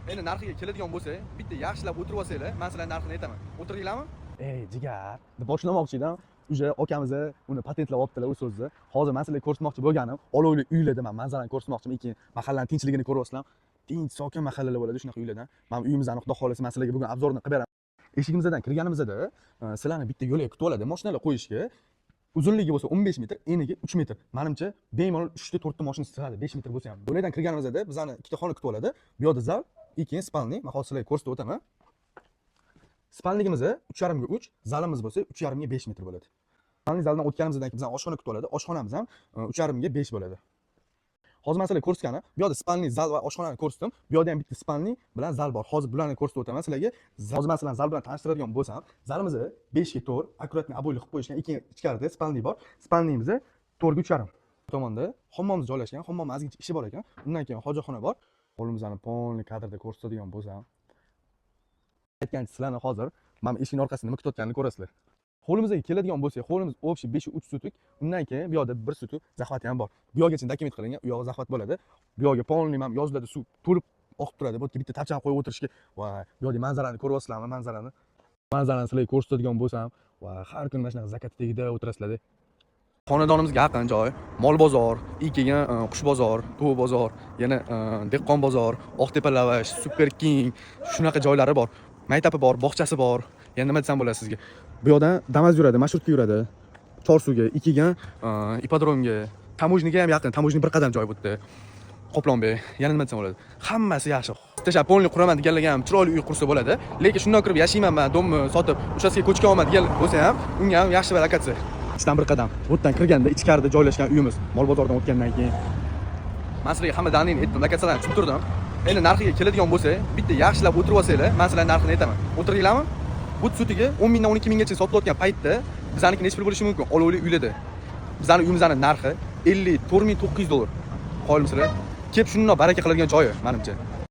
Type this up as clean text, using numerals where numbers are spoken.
Endi narxiga keladigan bo'lsak, bitta yaxshilab o'tirib olsanglar, man sizlarni narxini aytaman. O'tiringlarmi? Ey, jigar, deb boshlamoqchi edim. Уже akamiz uni patentlab olibdilar u so'zni. Hozir man sizlarga ko'rsatmoqchi bo'lganim, olovli uylarda man manzarani ko'rsatmoqchiman. Keyin mahallani tinchligini ko'ryapsizlar. Tinch, sokin mahallalar bo'ladi shunaqa uylardan. Mana uyimizni, xudo xohlasa, man sizlarga bugun обзор ni qilib beraman. Eshigimizdan kirganimizda sizlarni bitta yo'lak kutib oladi mashinalar qo'yishga. Uzunligi bo'lsa 15 metr, enigi 3 metr. Manimcha, bemalol 3 ta 4 ta mashina sig'adi, 5 metr bo'lsa ham. Yo'lakdan kirganimizda bizani ikkita xona kutib oladi. Bu yoqda zal, и keyin спальный. Man hozir sizlarga ko'rsatib o'taman. Спальник imiz 3,5 ga 3, zalimiz bo'lsa 3,5 ga 5 metr bo'ladi. Спальный zaldan o'tganimizdan keyin bizani oshxona kutib oladi. Oshxonamiz ham 3,5 ga 5 bo'ladi. Hozir man sizlarga ko'rsatganim, bu yoqda спальный zal va oshxonani ko'rsatdim. Bu yoqda ham bitta спальный bilan zal bor. Hozir bularni ko'rsatib o'taman sizlarga. Hozir man sizlarni zal bilan tanishtiradigan bo'lsam, zalimiz 5 ga 4, аккуратный обой li qilib qo'yishgan. Keyin ichkarida спальный bor. Спальный imiz 4 ga 3,5. Tomonda hammomimiz joylashgan. Hammomni ozgincha ishi bor ekan. Undan keyin hojatxona bor. Hovlimizni полный kadrda ko'rsatadigan bo'lsam, aytgancha, sizlarni hozir mana bu eshikning orqasida nima kutayotganini ko'rasizlar. Hovlimizga keladigan bo'lsak, hovlimiz общий 5 3 sotik. Undan keyin bu yoqda 1 sotik захват i ham bor. Bu yoqgacha dokument qilingan, u yog'i захват bo'ladi. Bu yoqga полный mana yozlarda suv to'lib oqib turadi. Bu yerga bitta tapchani qo'yib o'tirishga. Voy, bu yoqdagi manzarani ko'ryapsizlarmi, manzarani? Manzarani sizlarga ko'rsatadigan bo'lsam, va har kuni mana shunaqa закат tagida o'tirasizlar. Xonadonimizga yaqin joy, mol bozor, и keyin qush bozor, tovuq bozor, yana dehqon bozor, Oqtepa lavash, Super King, shunaqa joylari bor. Maktabi bor, bog'chasi bor. Yana nima desam bo'ladi sizga? Bu yoqdan Damas yuradi, маршрутка yuradi. Chorsuga, и keyin ipodromga, таможня ga ham yaqin, таможня bir qadam joy bu yerda. Qoplonbek, yana nima desam bo'ladi? Hammasi yaxshi. Tashlab полный quraman deganlarga ham chiroyli uy qursa bo'ladi. Lekin shundan kirib yashayman man, дом ni sotib, o'shasiga ko'chgan degan bo'lsa ham, unga ham yaxshi bir lokatsiya. Ichdan bir qadam. Bu yerdan kirganda ichkarida joylashgan uyimiz. Mol bozordan o'tgandan keyin. Man sizlarga hamma данный ni aytdim, lokatsiyalarni tushuntirdim. Endi narxiga keladigan bo'lsak, bitta yaxshilab o'tirib olsanglar, man sizlarni narxini aytaman. O'tiringlarmi? Bu sotigi 10 mingdan 12 minggacha sotilayotgan paytda bizaniki necha pul bo'lishi mumkin? Olovli uylarda. Bizani uyimizni narxi 54 900 dollar. Qoyilmisizlar? Kelib shundoq baraka qiladigan joyi, manimcha.